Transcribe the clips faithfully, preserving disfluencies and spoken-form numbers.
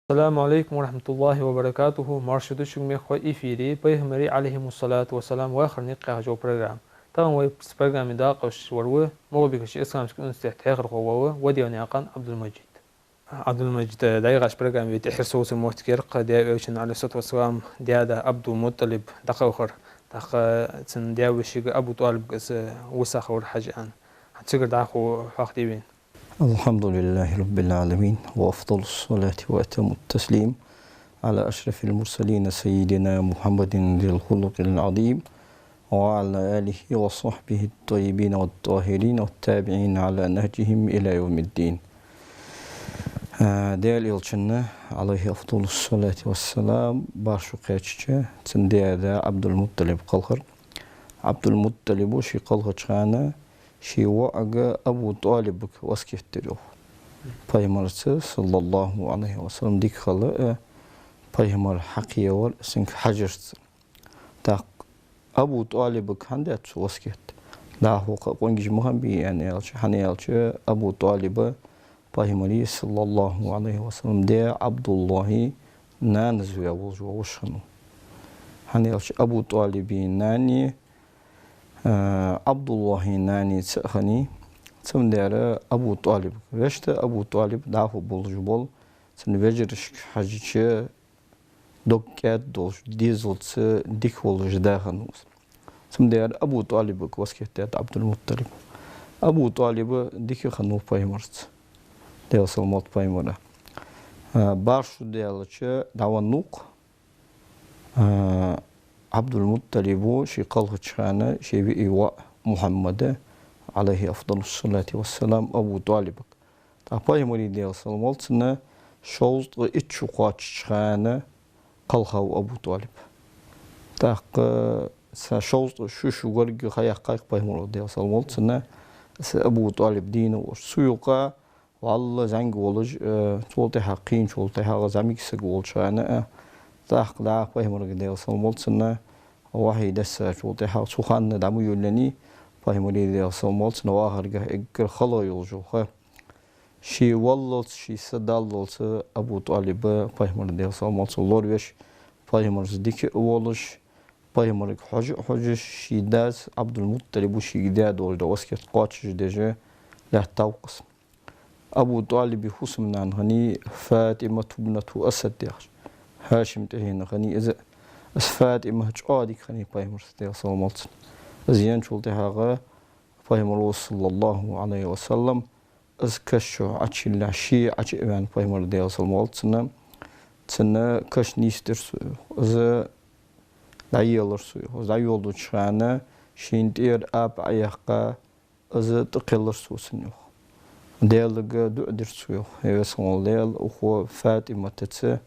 السلام عليكم ورحمة الله وبركاته. Марша да шуга, мехкахой, эфире пайхамарий, عليهم الصلاة والسلام, вахара никъ яха йола программа. Тахан вай программе дакъа луш вар ва Малгобекерча исламски университета хьехархо вола Вадинаькъан Ӏабдул-Мажид. Ӏабдул-Мажид, дӀаяхача программе вай тӀеххьара совцар моттиг яр-кх даь-вешийна, عليه الصلاة والسلام, даь-да Ӏабдул-МуттӀалиб дӀакхалхар, тӀаккха цун даь-вешийга Абу ТӀалибга из висахилар хьажа аьнна. Цигара дӀахо хьоахаде вайна. الحمد لله رب العالمين، وأفضل الصلاة وأتم التسليم على أشرف المرسلين سيدنا محمد ذي الخلق العظيم، وعلى آله وصحبه الطيبين الطاهرين، والتابعين على نهجهم إلى يوم الدين. А, Даьла Элчанна, عليه أفضل الصلاة والسلام, башха кхаьчача, цун даь-да Ӏабдул-МуттӀалиб кхалхар. Ӏабдул-МуттӀалиба ший кхалхача хана ший воӀага Абу ТӀалибага васкет дир йоах. Пайхамарца, صلى الله عليه وسلم, дика хила а, пайхамар хьакхевар цунга хьажарца. ТӀаккха Абу ТӀалибага хӀана даьд цо васкет? ДӀахо кхы а къонгаш ма хиннабий, аьнна аьлча, хӀана аьлча Абу ТӀалиба пайхамара, صلى الله عليه وسلم, даь Ӏабдуллахьа нанас ваь волаш вола воша хиннав. ХӀана аьлча Абу ТӀалиба нана а, Ӏабдуллахьа нана а цаӀ хиннай, цамдера Абу ТӀалиб. Вешта Абу ТӀалиб дӀахо болаш бола, цун вежарашка хьежача, дог кӀаьда долаш, дезалца дика волаш да хиннав из. Цамдера Абу ТӀалибага васкет даьд Ӏабдул-МуттӀалиба. Абу ТӀалиба дика хиннав пайхамарца, Даьла салам хилда пайхамара. А, башха шу даьлча дӀавеннав-кх. А, Ӏабдул-МуттӀалиба ший кхалхача хана ший виъ воӀ Мухьаммада, عليه أفضل الصلاة والسلام, Абу ТӀалибага. ТӀаккха пайхамара, Даьла салам хилда цунна, шовзткъа итт шу кхоачача хана кхалхав Абу ТӀалиб. ТӀаккха цу шовзткъа шу, шу гаргга ха яьккхай-кх пайхамара, Даьла салам хилда цунна, из Абу ТӀалиб дийна волаш. Цу юкъа вӀалла зӀамига волаш, э, цул тӀехьагӀа кхийначул тӀехьагӀа зӀамига саг волча хана а, тӀаккха дӀа пайхамарга, Даьла салам хилда цунна, вахьи даьссачул тӀехьагӀа цу хана дӀа ма йолаеннай, пайхамара, Даьла салам хилда цунна, вахаргахьа эггара хала йолаш йола ха. Ше валлалца, ший са даллалца Абу ТӀалиба пайхамар, Даьла салам хилда цунна, лоравеш, пайхамарца дика а волаш, пайхамарга хьожа а хьожаш, ший дас Ӏабдул-МуттӀалиба шийга даь долаш дола васкет кхоачашдеш лаьттав-кх из. Абу ТӀалиба фусам-нана хиннай ФатӀимату бинту Асад яхаш. ХӀашима тӀехьенах хиннай из. Из ФатӀима чӀоагӀа дика хиннай пайхамарца, Даьла салам хилда цунна. Из енначул тӀехьагӀа пайхамара, صلى الله عليه وسلم, из каша чу Ӏочуйиллалехь, ше Ӏочу а ваьнна пайхамар, Даьла салам хилда цунна, цун каш нийсдир цо, йоах. Из дӀаелар цо, йоах. Из дӀайолалуча хана шийна тӀера апа Ӏояьккха, из тӀакхеллар цо цунна, йоах. Даьлага дуӀа дир цо, йоах: «Я Веза хинна вола Даьла, укх ФатӀиматаца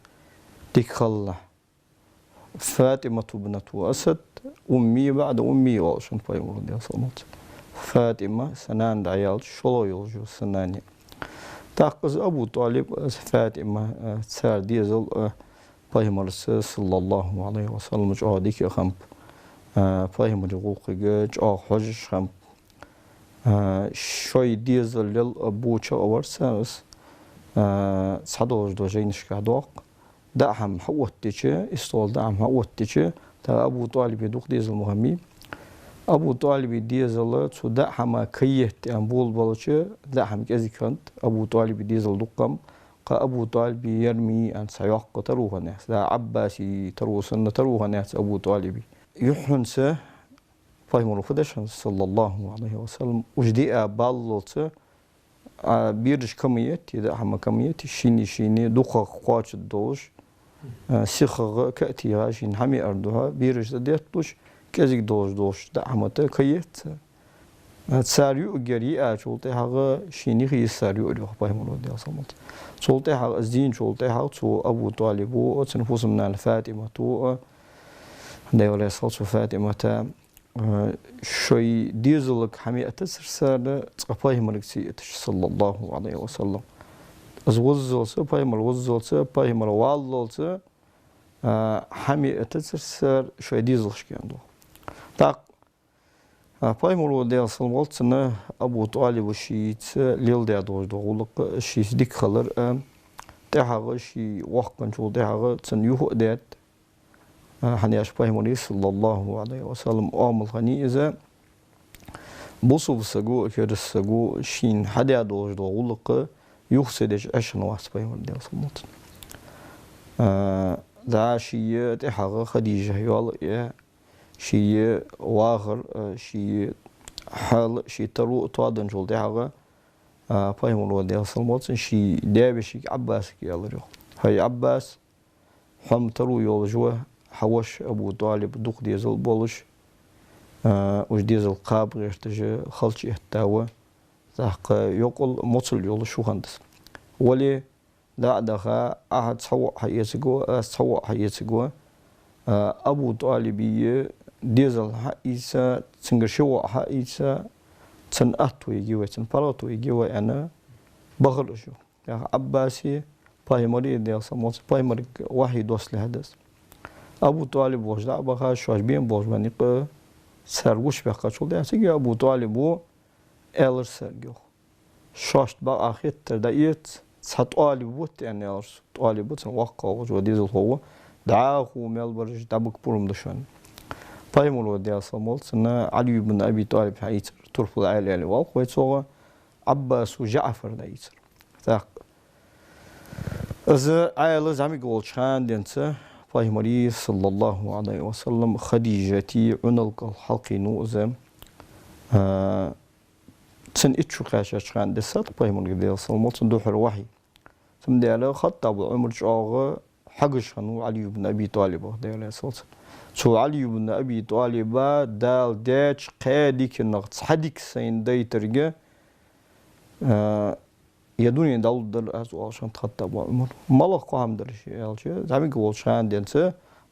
дика хилалахь». ФатӀимату бинту Асад, «أمي بعد أمي» оал шоана пайхамара, Даьла салам хилда цунна. ФатӀима са нана дӀаяьлча шоллагӀа йолаш йола са нана я. ТӀаккха из Абу ТӀалиб, из ФатӀима, э, цар дезал, э, пайхамарца, صلى الله عليه وسلم, чӀоагӀа дика а хиннаб, э, пайхамара гӀулакхага чӀоагӀа хьожаш хиннаб. А, шоай дезалал а боча а вар цар из, а, цхьадолаш дола жайнашка доагӀа-кх. ДӀа хӀама хьаоттадича, истола дӀа хӀама хьаоттадича, тӀаккха Абу ТӀалиба дукха дезал ма хиннабий. Абу ТӀалиба дезал цу дӀа хӀама каетта аьнна болабелча, дӀа хӀама кӀезига хиннад, Абу ТӀалиба дезал дукха хиннаб, кхы Абу ТӀалиба ярмий аьнна цхьа йоккха таро хиннаяц, да, Ӏаббасий таро санна таро хиннаяц Абу ТӀалиба. Юххьанца пайхамара фу деш хиннад, صلى الله عليه وسلم, уж диа баллалца, а, бераш кама етта, дӀа хӀама кама етта, шийна, шийна дукхагӀа кхоачаш долаш, а, сихагӀа катига шийна хӀама яар духьа, бераш тӀадетталуш, кӀезига долаш долаш дӀа хӀама тӀа каетта. А, цар юаргьяр йиачул тӀехьагӀа шийна юхе йисар юар, йоах пайхамара, Даьла салам хилда цунна. Цул тӀехьагӀа, из дийначул тӀехьагӀа цу Абу ТӀалиба а, цун фусам-нана ФатӀимата а, Даьла раьза хилва цу ФатӀимата, а, шоай дезалга хӀама яийтацар цар, цкъа пайхамарга ца яийташ, صلى الله عليه وسلم. Из вуззалца, пайхамар вуззалца, пайхамар валлалца, а, хӀама яийтацар цар шоай дезалашка, аьнна доагӀа. ТӀаккха, а, пайхамара, Даьла салам хилда цунна, Абу ТӀалиба шийца леладаь долаш дола гӀулакх, шийца дика хилар, а, тӀехьагӀа, ший воккхагӀчул тӀехьагӀа цунна юха а даьд. А, хӀана аьлча Пайхамара, саллаллахӀу Ӏалайхи ва саллам, оамал хиннай из: бусалба саго а, кераста саго а шийна хьадаь долаш дола гӀулакх юха ца деш Ӏеш хиннавац Пайхамар, Даьла салам хилда цунна. А, дӀа ший тӀехьагӀа Хадижа йоал а яь, ший вахар а, ший хьал а, ший таро а тоаденначул тӀехьагӀа, а, Пайхамара, Даьла салам хилда цунна, ший даь-вешийга Ӏаббасага аьлар йоах: «ХӀай Ӏаббас, хьо-м таро йолаш ва, хьа воша Абу ТӀалиб дукха дезал болаш, а, уж дезал кхаба гӀерташ халча этта ва, тӀаккха йокъал, моцал йолаш ва хӀанз из. Вале, дӀа а даха, Ӏа цхьа воӀ хьаэцаргва, аз цхьа воӀ хьаэцаргва, а, Абу ТӀалиба дезал хьаийца, цунгара ши воӀ хьаийца, цунна атто йиге вай, цунна паргӀато йиге вай», — аьнна, бахар уж йоах. ТӀаккха Ӏаббаси Пайхамари, Даьла салам хилда цунна, Пайхамарга вахьи доссалехь да из. Абу ТӀалиб волча дӀа а баха, шоаш бена болча бӀаьннех цар гучабаьккхачул тӀехьагӀа, цига Абу ТӀалиба аьлар царга йоах: «Шоашта бакъахьа хетар дӀаэца, цхьа ТӀалиб вита», — аьнна, аьлар цо. ТӀалиб цун воккхагӀа волаш вола дезалхо ва. «ДӀахо мел бараш дӀабига пурам да шоана». Пайхамара, Даьла салам хилда цунна, Ӏали ибн Аби ТӀалиб хьаийцар, турпал Ӏаьлий аьле оал-кх вай цох, Ӏаббаса ЖаӀфар дӀаийцар. ТӀаккха из Ӏаьла зӀамига волча хана денз Пайхамара, саллаллахӀу Ӏалайхи ва саллам, Хадижата Ӏуналгал хьалкхийнав из. А, цун итт шу кхаьчача хана дессад-кх Пайхамарга, Даьла салам хилда цунна, духхьал вахьи. Цудухьа Хаттаба Ӏумар чӀоагӀа хьегаш хиннав Ӏали ибн Аби ТӀалибах, Даьла раьза хилва цунна. Цу Ӏали ибн Аби ТӀалиба Дала даьча кхаь диканах цхьа дика сайна дайтарга, а, ер дуне дӀалургдар аз, оалаш хиннад Хаттаба Ӏумара. МалагӀа кхо хӀама дар уж аьлча, зӀамига волча хана денз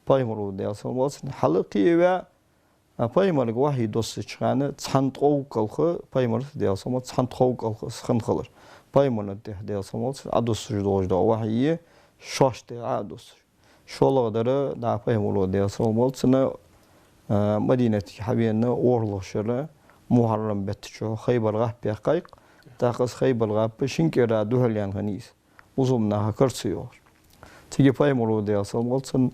Пайхамара, Даьла салам хилда цунна, хьалкхеваь, а, Пайхамарга вахьи доссача хана цхьан ткъов кӀалха Пайхамарца, Даьла салам хилда цунна, цхьан ткъов кӀалха из хинна хилар. Пайхамара тӀа, Даьла салам хилда цунна, Ӏодоссаш долаш дола вахьи шоашта тӀа Ӏодоссаш. ШоллагӀа дар, дӀа Пайхамара, Даьла салам хилда цунна, а, Мадинатага хьавена ворхӀлагӀча шера, Мухьаррам бетта чухь Хайбар гӀап яьккхай-кх. ТӀаккха из Хайбар гӀап шин кӀира духьалъяьнна хиннай из, бусалба наха кара ца йоагӀаш. Цига Пайхамара, Даьла салам хилда цунна,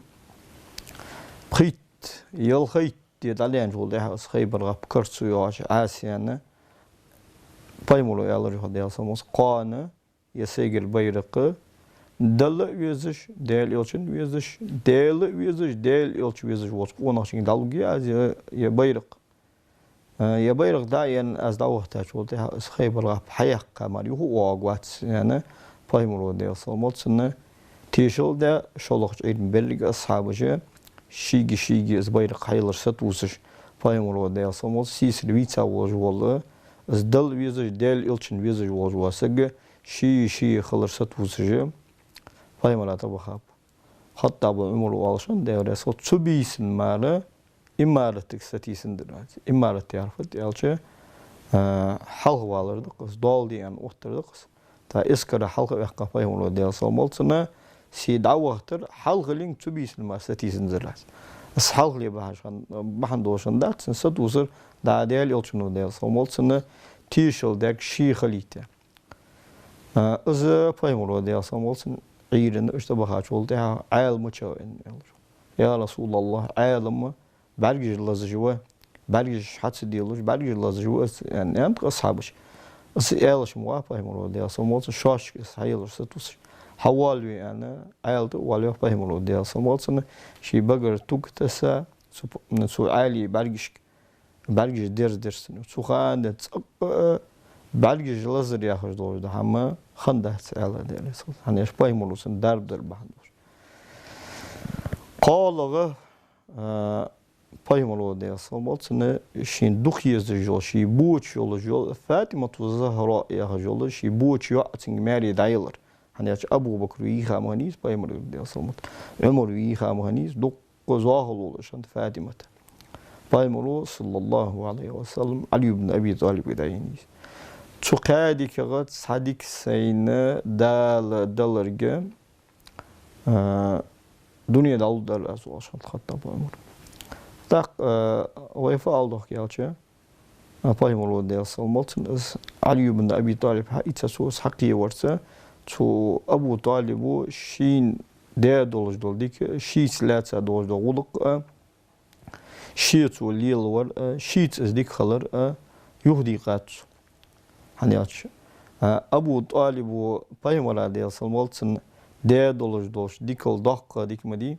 пхийтта, ялхайтта ди дӀадаьнначул тӀехьагӀа из Хайбар гӀап кара ца йоагӀаш Ӏаса яьнна, Пайхамара аьлар йоах, Даьла салам хилда цунна: «Кхоана ер сайгара байракх Далла а везаш, Даьла Элчанна а везаш, Даьла а везаш, Даьла Элча везаш волча къонахчунга дӀалургья аз ер, ер байракх. А, ер байракх дӀа а енна, аз дӀавахийтачул тӀехьагӀа из Хайбар гӀап хьаяккха мара юха а воагӀаргвац», — аьнна, Пайхамара, Даьла салам хилда цунна, тешал даь, шоллагӀча Ӏуйрийна беррига асхьабаша шийга-шийга из байракх хьаялар сатувсаш, Пайхамара, Даьла салам хилда цунна, сийсара вийца волаш вола, из Далла везаш, Даьла Элчанна везаш волаш вола саг ший-ший хилар сатувсаш, Пайхамара тӀабахаб. Хаттаба Ӏумара оалаш хиннад, Даьла раьза хилва цунна, цу бийсан мара имаратага сатийсанзар аз. Имарат яхар фуд аьлча, а, хьалхавалар да-кх из, доал де аьнна оттар да-кх из. ТӀаккха эскар хьалха а ваьккха Пайхамара, Даьла салам хилда цунна, се дӀавахийтар хьалхале, цу бийсан мара сатийсанзар аз. Из хьалхале бахьаш хинна, бахьан долаш хиннадац цун сатувсар, дӀа Даьла Элчано, Даьла салам хилда цунна, тешал даьд ший хилийта. А, из Пайхамара, Даьла салам хилда цунна, Ӏуйрийна уж тӀабахачул тӀехьагӀа Ӏаьла мичав аьнна аьлар: «Я РасулаллахӀ, Ӏаьла-м бӀаргаш лазаш ва, бӀаргаш хьа ца делаш, бӀаргаш лазаш ва из», — аьнна, аьннад-кх асхьабаша. Из аьлча ма вац Пайхамара, Даьла салам хилда цунна, шоашка из хьаялар сатувсаш. «Хьавоалаве», — аьнна, Ӏаьла тӀа а воалаваьв Пайхамара, Даьла салам хилда цунна, ший багара туг тесса, цу, цу Ӏаьлий бӀаргашка бӀаргаш дерза дерза цун. Цу хана денз цӀаккха а бӀаргаш лазар яхаш долаш дола хӀама хиннадац, аьлар, Даьла раьза хилва цунна. ХӀана аьлча Пайхамара цунна дарба дар бахьан долаш. КхоалагӀа, а, Пайхамара, Даьла салам хилда цунна, шийна дукха езаш йола, ший боча йолаш йола, ФатӀимату Захра яхаш йола ший боча йоӀ цунга маьре дӀаелар. ХӀана аьлча Абу Бакр вийха ма хиннай из Пайхамаргара, Даьла салам хилда цунна, Ӏумар вийха ма хиннай из, дукха зоахалолаш хиннад ФатӀимат. Пайхамара, саллаллахӀу Ӏалайхи ва саллам, Ӏали ибн Аби ТӀалибга дӀаеннай из. Цу кхаь дикагӀа цхьа дика сайна Дала даларга, а, дуне дӀалургдар аз, оалаш хиннад Хаттаба Ӏумара. ТӀаккха, а, вай фу ала дохк аьлча, а, Пайхамара, Даьла салам хилда цунна, из Ӏали ибн Аби ТӀалиб хьаийца, цо из хьакхеварца, Цу Абу ТӀалиба шийна даь долаш дола дика, шийца лаьца долаш дола гӀулакх а, ше цо лелавар а, шийца из дика хилар а юхадийкъад цо. ХӀана аьлча, а, Абу ТӀалиба пайхамара, Даьла салам хилда цунна, даь долаш долча дикал доккха дика ма дий,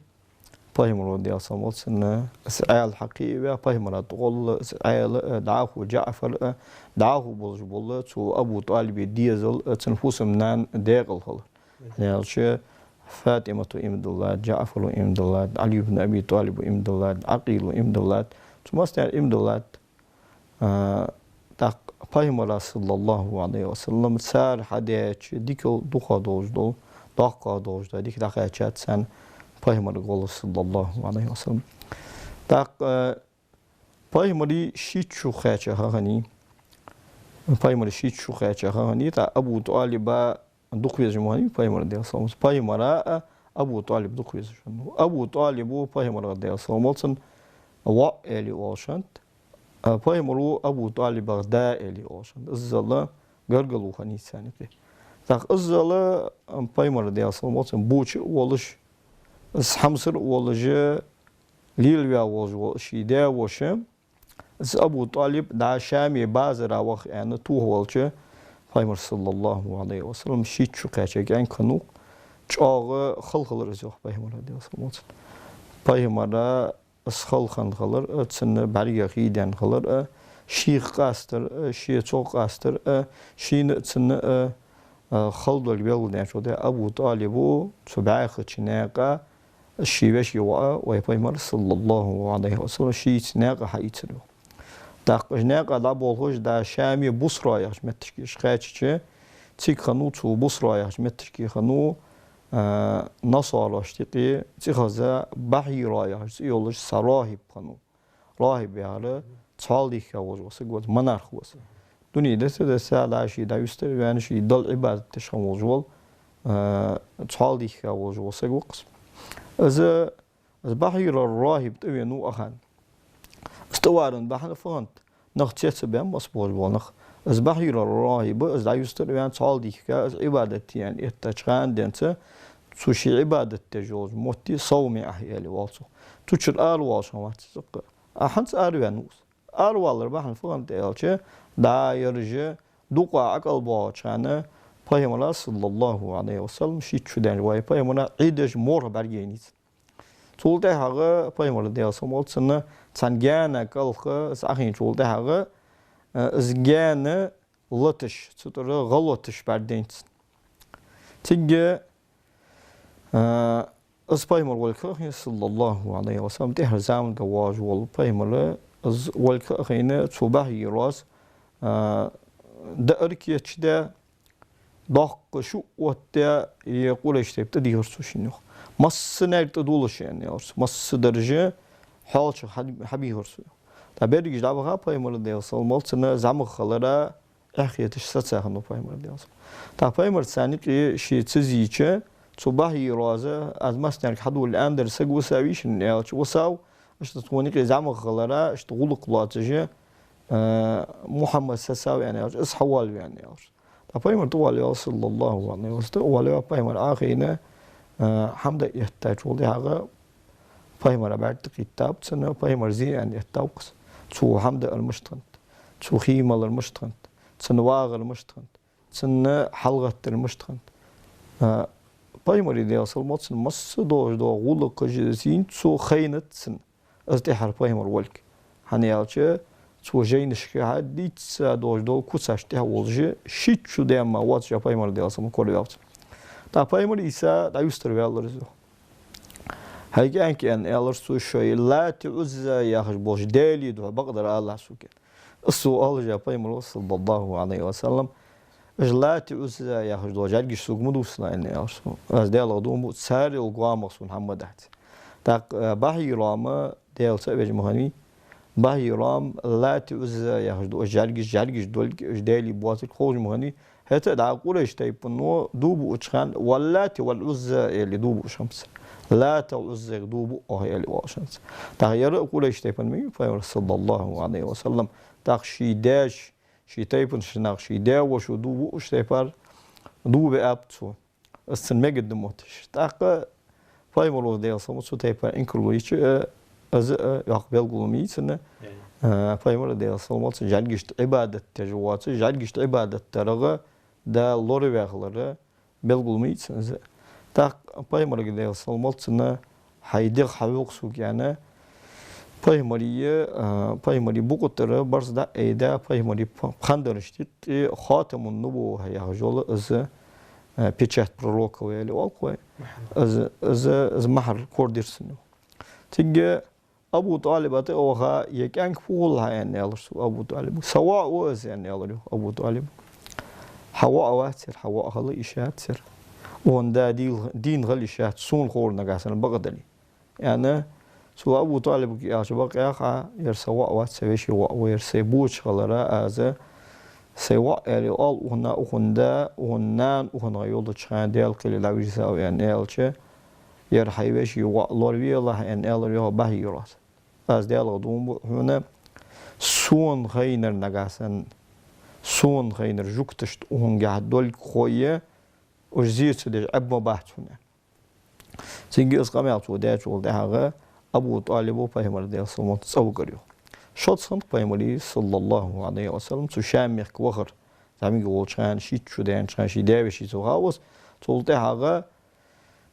пайхамара, Даьла салам хилда цунна, из Ӏаьла хьакхиаваь, пайхамара тӀагӀолла из Ӏаьла а, дӀахо ДжаӀфар а, дӀахо болаш бола цу Абу ТӀалиба дезал а, цун фусам-нана даькъала хилар. ХӀана аьлча, ФатӀимата иман диллад, ДжаӀфара иман диллад, Ӏали ибн Аби ТӀалиба иман диллад, Ӏакъила иман диллад, цу массанена иман диллад. А, тӀаккха пайхамара, саллаллахӀу Ӏалайхи ва саллам, цар хьадаьча дикал дукхагӀа долаш дола, доккхагӀа долаш дола дика дӀакхаьчад царна пайхамарга гӀолла, саллаллахӀу Ӏалайхи ва саллам. ТӀаккха, а, пайхамара шийтта шу кхаьча ха хиннай. Пайхамара шийтта шу кхаьча ха хиннай, тӀаккха Абу ТӀалиба дукха везаш ма хиннавий пайхамар, Даьла салам хилда цунна. Пайхамара а Абу ТӀалиб дукха везаш хиннав. Абу ТӀалиба пайхамарга, Даьла салам хилда цунна, воӀ аьле оалаш хиннад. А пайхамара Абу ТӀалибага да аьле оалаш хиннад. Иззал гаргало хиннай царна юкъе. ТӀаккха иззал, а, пайхамар, Даьла салам хилда цунна, боча а волаш, из хьамсара а волаш, лелаваь волаш вола ший даь-воша, из Абу ТӀалиб дӀа Шаме базара ваха аьнна тохавалча, пайхамар, саллаллахӀу Ӏалайхи ва саллам, шийтта шу кхаьча кӀаьнк хиннав, чӀоагӀа хала хилар из, йоах, пайхамара, Даьла салам хилда цунна. Пайхамара из хала хинна хилар а, цунна бӀаргех хий даьнна хилар а, шийх къастар а, ше цох къастар а, шийна а, цунна а, а, хала долга белгалдаьчул тӀехьагӀа Абу ТӀалиба цу бӀаьхача наькъа ший веший воӀа, вай пайхамар, саллаллахӀу Ӏалайхи ва саллам, шийца наькъа хьаийцар, йоах. ТӀаккха уж наькъа дӀаболхаш, дӀа Шаме Бусра яхача метташка уж кхаьчача, цига хиннав цу Бусра яхача метташка хиннав, а, насарошта юкъе цӀихеза Бахьира яхаш цӀи йолаш цхьа рахӀиб хиннав. РахӀиб яхар цхьоаладийхка волаш вола саг ва из, монах ва из. Дуне деса-деса, дӀа ше дӀаюстара ваьнна, ше Далла Ӏибадат деш хинна волаш вола, а, цхьоаладийхка волаш вола саг ва-кх из. Из, из Бахьира рахӀиб тӀавенав укх хана. Из тӀаваран бахьан фу хиннад? Нах цецбаьннаб, масса болаш бола нах. Из Бахьира рахӀиб, из дӀаюстара ваьнна, цхьоаладийхка, из Ӏибадат де аьнна эттача хана денз, цу ше Ӏибадат деш йолча метте, СавмиӀа аьле оал цох, цу чура аравоалаш хиннавац из-кх. А хӀанз араваьннав из. Аравалара бахьан фу хиннад аьлча, дӀа ераш дукха ӀокӀалбоагӀача хана пайхамара, саллаллахӀу Ӏалайхи ва саллам, шийтта шу даьннача вай пайхамара Ӏи деш морх бӀаргаяйнай цунна. Цул тӀехьагӀа пайхамара, Даьла салам хилда цунна, цхьан гаьна кӀалха из Ӏохайначул тӀехьагӀа, а, из гаьна латаш, цу тӀара гӀа латаш бӀаргадайнад цунна. Цига, а, из пайхамар волга ха а хайна, саллаллахӀу Ӏалайхи ва саллам, тӀеххьарча заманга воагӀаш вола пайхамар, из волга ха а хайна, цу Бахьирас, а, даар кийчдаь, доккха шу оттадаь, е Къурайш тайпа тӀадийхар цо шийна, йоах. Массанега тӀадуллаш аьнна аьлар цо, масса даржа хьоалчагӀа хьа-, хьабийхар цо, йоах. ТӀаккха берригаш дӀабаха, пайхамар, Даьла салам хилда цунна, зӀамагӀа хилара эхь хеташ сацахиннав пайхамар, Даьла салам хилда цунна. ТӀаккха пайхамар царна юкъе ше ца зийча, цу Бахьирас: «Аз массанега хьадувла аьннадар саг висав вайшинна?» — аьлча, «Висав, иштта тхона юкъе зӀамагӀа хилара, иштта гӀулакх лоацаш, а, Мухьаммад сацав», — аьнна аьлча, «Из хьавоалаве», — аьнна аьлар цо. ТӀаккха пайхамар тӀавоалаваьв, саллаллахӀу Ӏалайхи ва саллам. ТӀавоалаваь, пайхамар Ӏохайна, а, хӀама дӀаэттачул тӀехьагӀа пайхамара бӀарг тӀакхийттаб цунна, пайхамар зе аьнна эттав-кх из. Цо хӀама даар мишта хиннад, цо хий малар мишта хиннад, цун вагӀар мишта хиннад, цунна хьалгӀаттар мишта хиннад. А, пайхамара, Даьла салам хилда цунна, масса долаш дола гӀулакхаш зийна цо хайнад цунна, из тӀеххьара пайхамар волга. ХӀана аьлча, цо жайнашка хьадувцаш долаш дола куцаш тӀехьа волаш, шийтта шу даьнна воацаш пайхамар, Даьла салам хилда цунна, кораваьв цунна. ТӀаккха пайхамар Ӏийса дӀаюстара ваьлар из, йоах. «ХӀай кӀаьнк, — аьнна аьлар цо, — шоай Лати, Ӏузза яхаш болча даьлий духьа бакъдар алалахь сога», — аьнна. Из цо оалаш, пайхамара, саллаллахӀу Ӏалайхи ва саллам: «Уж Лати, Ӏузза яхаш дола жӀаргаш сога ма дувцалахь, — аьнна аьлар цо. — Аз Даьлах дув буъ, царел гоамах сона хӀама ма дац». ТӀаккха, а, Бахьирас, Даьла цаӀ веш ма хиннавий, Бахьирас Лати, Ӏузза яхаш дола жӀаргаш, жӀаргаш долга, уж даьлий боацилга ховш ма хиннавий, хӀаьта а дӀа Къурайш тайпано дув буъача хана: «Валлати вал-Ӏузза», — аьле, дув буаш хиннаб цар. «Лата, Ӏуззага дув буъ оаха», — аьле, оалаш хиннад цар. ТӀаккха ер а Къурайш тайпан ма вий пайхамар, саллаллахӀу Ӏалайхи ва саллам. ТӀаккха ший даьша, ший тайпан нах, ший даь-вошас дув буаш тайпара, дув баьб цо. Из цунна мегаргда мотташ. ТӀаккха пайхамара, Даьла салам хилда цунна, цу тайпара инкарло йича, э, из, э, йоккха белгало ма йий цунна, э, пайхамар, Даьла салам хилда цунна, жӀаргашта Ӏибадат деш воацаш, жӀаргашта Ӏибадат дарах Дала лораваь хилара белгало ма йий цунна из. ТӀаккха пайхамарга, Даьла салам хилда цунна, хьай дегӀ хьавоаккх сога, аьнна, пайхамара, а, пайхамара букъа тӀара барзкъа дӀа а айда, пайхамара п-, пхьандарашта юкъе Хатамун-Нубувва яхаш йола из, а, печать пророкова аьле оал-кх вай. Из, из, из мухӀар корадаьр цунна. Цига Абу ТӀалиба тӀа а ваха, ер кӀаьнк фу хул хьа, аьнна, аьлар цо Абу ТӀалиба. Са воӀ ва из, аьнна, аьлар йоах Абу ТӀалиба. Хьа воӀ вац ер, хьа воӀ хила йиш яц ер. Укхун да дийла-, дийна хила йиш яц, сона ховр нагахьа санна бакъдале, аьнна, цо Абу ТӀалибага аьлча, бакъ яхаш, ер са воӀ вац, са веший воӀ ва ер, сай боча хилара аз сай воӀ аьле оал укхунна, укхун да, укхун нана укхунга йолча хана Даьла кхеле дӀавижа саг ва, аьнна, аьлча, ер хьай веший воӀ лоравелахь, аьнна, аьлар йоах, бахьийра аз. Аз Даьлах дув буъ хьона, сона хайнар нагахьа санна, сона хайнар жугташта укхунгахьа долга хой, уж зе ца деш Ӏеб ма бац хьона. Цига из къамаьл цо даьчул тӀехьагӀа Абу ТӀалиба пайхамара, Даьла салам хилда цунна, цӀавигар йоах. Шозза хиннад пайхамара, саллаллахӀу Ӏалайхи ва саллам, цу Шам мехка вахар, зӀамига волча хана, шийтта шу даьннача хана, ший даь-вешийца ваха ва из. Цул тӀехьагӀа,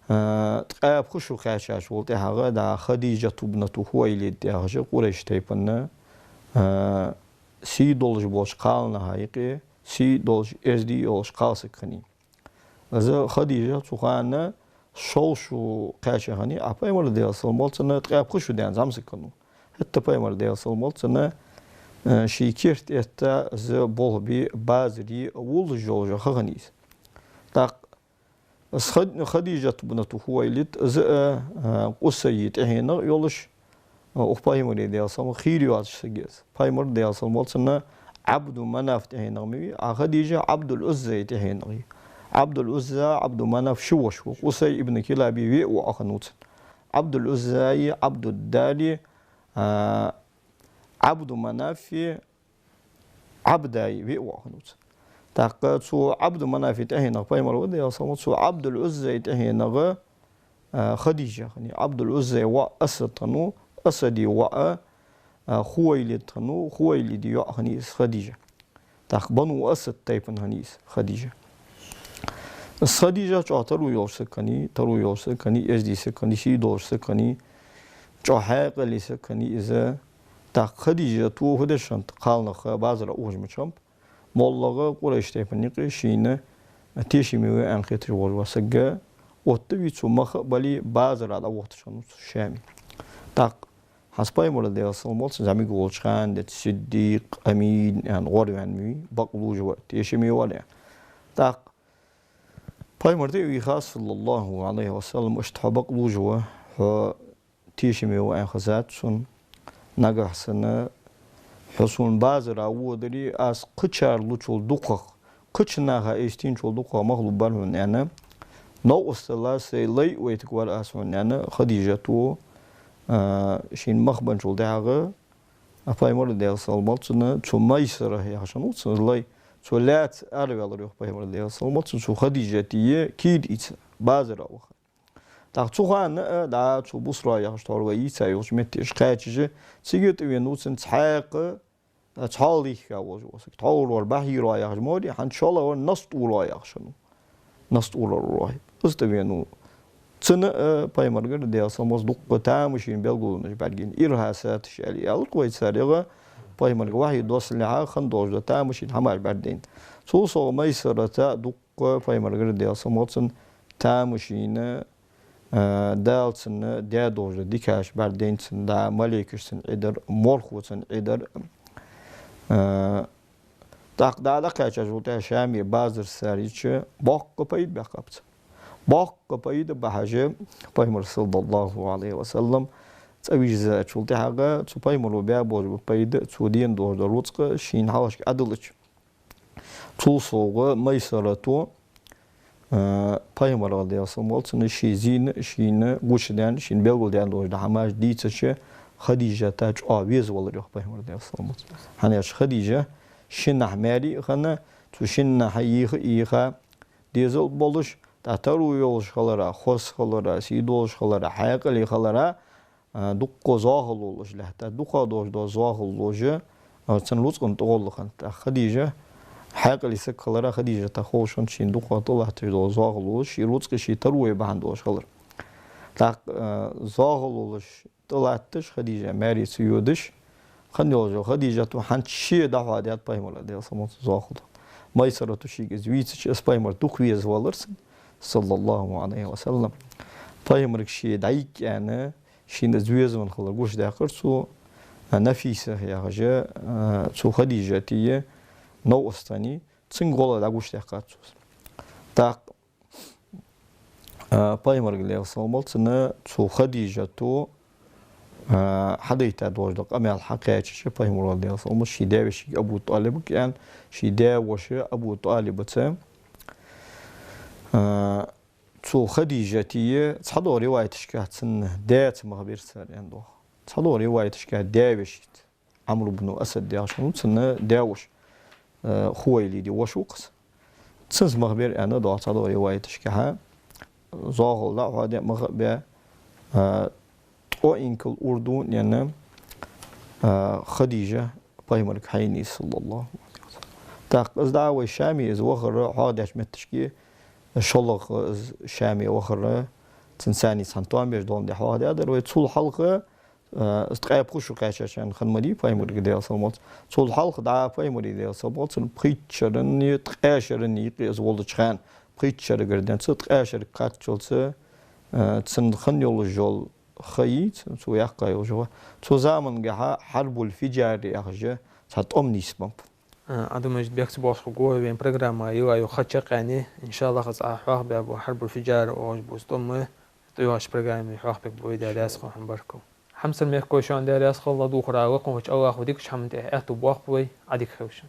а, ткъаь пхи шу кхаьчачул тӀехьагӀа, дӀа Хадижату бинту Хувайлид яхаш къурайш тайпан, а, сий долаш болча кхалнаха юкъе сий долаш, эздий йолаш кхалсаг хиннай. Из Хадижа цу хана шовзткъа шу кхаьча хиннай, а пайхамара, Даьла салам хилда цунна, ткъаь пхи шу даьнна зӀамсаг хиннав. ХӀаьта пайхамар, Даьла салам хилда цунна, э, ший керта этта, из болх бе базаре воллаш йолаш ха хиннай из. ТӀаккха из Хад-, Хадижату бинту Хувайлид, из, э, э, Къусайя тӀехьенах йолаш, укх пайхамара, Даьла салам хилда цунна, хийра йоацаш саг я из. Пайхамар, Даьла салам хилда цунна, Ӏабду Манаф тӀехьенах ма вий, а Хадижа Ӏабдул-Ӏуззай тӀехьенах я. Ӏабдул-Ӏузза, Ӏабду Манаф ши воша ва, Къусай ибн Килаба виъ воӀ хиннав цун. Ӏабдул-Ӏуззай, Ӏабдуддари, а, Ӏабду Манафи, Ӏабдай виъ воӀ хиннав цун. ТӀаккха цу Ӏабду-Манафий тӀехьенах пайхамар ва, Даьла салам хилда цунна, цу Ӏабдул-Ӏуззай тӀехьенах, а, Хадижа хиннай. Ӏабдул-Ӏуззай воӀ Асад хиннав, Асада воӀ, а, Хувайлид хиннав, Хувайлида йоӀ хиннай из Хадижа. ТӀаккха Бану Асад тайпан хиннай из Хадижа. Из Хадижа чӀоагӀа таро йолаш саг хиннай, таро йолаш саг хиннай, эздий саг хиннай, сий долаш саг хиннай, чӀоагӀа хьаькъале саг хиннай из. ТӀаккха Хадижата фу деш хиннад, кхалнах базара ухаш ма хиннаб. МоллагӀа къурайш тайпан юкъе шийна тешаме ва аьнна хеташ волаш вола саг оттавий, цо мах а бале, базара дӀавохийташ хиннав цо Шаме. ТӀаккха хӀанз пайхамара, Даьла салам хилда цунна, зӀамига волча хана денз Сиддикъ, Амин аьнна гӀорваьнна ма вий, бакълувш ва, тешаме вар аьнна. ТӀаккха пайхамар тӀа а вийха, саллаллахӀу Ӏалайхи ва саллам, иштта хьо бакълувш ва, хьо тешаме ва аьнна хезад сона. Нагахьа санна хьо сона базара водаре, аз кхычар лучул дукхагӀа, кхыча наха айстийначул дукхагӀа мах лургбар хьона, аьнна. Новкъостал аз, сай лай а вайтаргвар аз хьона, аьнна, Хадижата, а, шийна мах бенначул тӀехьагӀа, а, пайхамар, Даьла салам хилда цунна, цу Майсара яхаш хиннав цун лай, цо лаьца араваьлар йоах пайхамар, Даьла салам хилда цунна, цу Хадижата кийра ийца базара ваха. ТӀаккха цу хана, а, дӀа цу Бусра яхаш тхьовра вай йийца йолча метте уж кхаьчача, цига тӀавенав цунна цхьаькха, а, цхьоалагӀа йихка волаш вола саг. Тхьовра вар Бахьира яхаш ма варий, хӀанз шоллагӀа вар Настура яхаш хиннав. Настура рохь. Из тӀавенав. Цунна, а, пайхамарагара, Даьла салам хилда цунна, дуккха тамашийна белгалонаш бӀаргайайнай. Ирхьасаташ аьле аьлар-кх вай царех, пайхамарга вахьи доссалехьа хинна долаш дола тамашийна хӀамаш бӀаргадайнад. Цул совгӀа Майсарата дуккха пайхамарагара, Даьла салам хилда цунна, тамашийна, а, Дала цунна даь долаш дола дикаш бӀаргадайнад цунна, дӀа малейкаш цунна Ӏидар, морхо цунна Ӏидар. А, тӀаккха дӀа дӀакхаьчачул тӀехьагӀа Шаме базар сар йича, боккха пайда баьккхаб цунна. Боккха пайда бахьаш, пайхамар, саллаллахӀу Ӏалайхи ва саллам, цӀавижзачул тӀехьагӀа цу пайхамаро баь болаш бола пайда, цо дена долаш дола рузкъа шийна хьалхашка Ӏодиллача, цул совгӀа Майсарата, а, пайхамарагара, Даьла салам хилда цунна, ший зийна, шийна гучадаьнна, шийна белгалдаьнна долаш дола хӀамаш дийцача, Хадижата чӀоагӀа везавалар йоах пайхамар, Даьла салам хилда цунна. ХӀана аьлча Хадижа шин наьха маьре а хинна, цу шинна наьха йийха а йийха, дезал болаш, тӀаккха таро йолаш хилара, хоза хилара, сий долаш хилара, хьаькъале хилара, а, дукха зоахалолаш лаьттад. Дукха долаш дола зоахалолаш, а, цун рузкъан тӀагӀолла хиннад. ТӀаккха Хадижа хьаькъале саг хилара, Хадижата ховш хиннад шийна дукха тӀалатташ дола зоахалолаш, ший рузкъа, ший таро бахьан долаш хилар. ТӀаккха, а, зоахалолаш тӀалатташ, Хадижа маьре ца йодаш, хинна йолаш йола Хадижата хӀанз ше дӀахьоахадаьд пайхамара, Даьла салам хилда цунна, зоахалол. Майсарата шийга из вийцача, из пайхамар дукха везавалар цунна, саллаллахӀу Ӏалайхи ва саллам. Пайхамарга ше дӀайига аьнна, шийна из везавенна хилар гучадаьккхар цо, а, Нафиса яхаш, а, цу Хадижата новкъостий, цунга гӀолла дӀагучадаьккхад цо из. ТӀаккха а, пайхамарга, Даьла салам хилда цунна, цу Хадижата, а, хьадайта долаш дола къамаьл хьакхаьчача, пайхамара, Даьла салам хилда цунна, ший даь-вешийга Абу ТӀалибага аьнна, ший даь-воша Абу ТӀалибаца, а, цу Хадижата, цхьадолча риваяташка цун даьца мах бир цар аьнна доагӀа. Цхьадолча риваяташка даь-вешийца. Ӏамр ибн Асад яхаш хиннав цун даь-воша, э, Хувайлида воша ва-кх из. Цунца мах бир аьнна доагӀа цхьадолча риваяташка. Зоахалолча дӀахьоахадаь, мах а баь, э, ткъо инкал урдунена, э, Хадижа пайхамарга хьайна из, саллаллахӀу Ӏалайхи ва саллам. ТӀаккха из дӀа вай Шаме из вахар, хьоахадаьча метташка, шоллагӀа из Шаме вахар, цун царна цхьана тоам беш доландаь хьоахадаьдар вай. Цул хьалха, а, из ткъаь пхи шу кхаьчача хана ма дий пайхамарга, Даьла салам хилда цунна. Цул хьалха дӀа пайхамара, Даьла салам хилда цунна, пхийтта шерани ткъаь шерани юкъе из волча хана, пхийтта шерагара денз ткъаь шерага кхаччалца, а, цун хинна йолаш йола ха йий, цо яьккха йолаш йола ха. Цу замангахьа Хьарбул-Фижар яхаш цхьа тӀом нийсбеннаб. А, Ӏа думаеш, бехк ца боаккхаш хургва вай программа йилла йола ха чакхъяьнна, иншааллахӀ, из Ӏа хьоахабаь бола Хьарбул-Фижар оалаш бола тӀом а тӀайоагӀача программе хьоахабергба вай, Даьла раьза хилва хьона, баркал. Хьамсара мехкарой, шоана Даьла раьза хилва, духар а лакхаваьча, АллахӀа дикача хӀаман тӀа аьттув боаккхалба вай, Ӏадика хийла шун.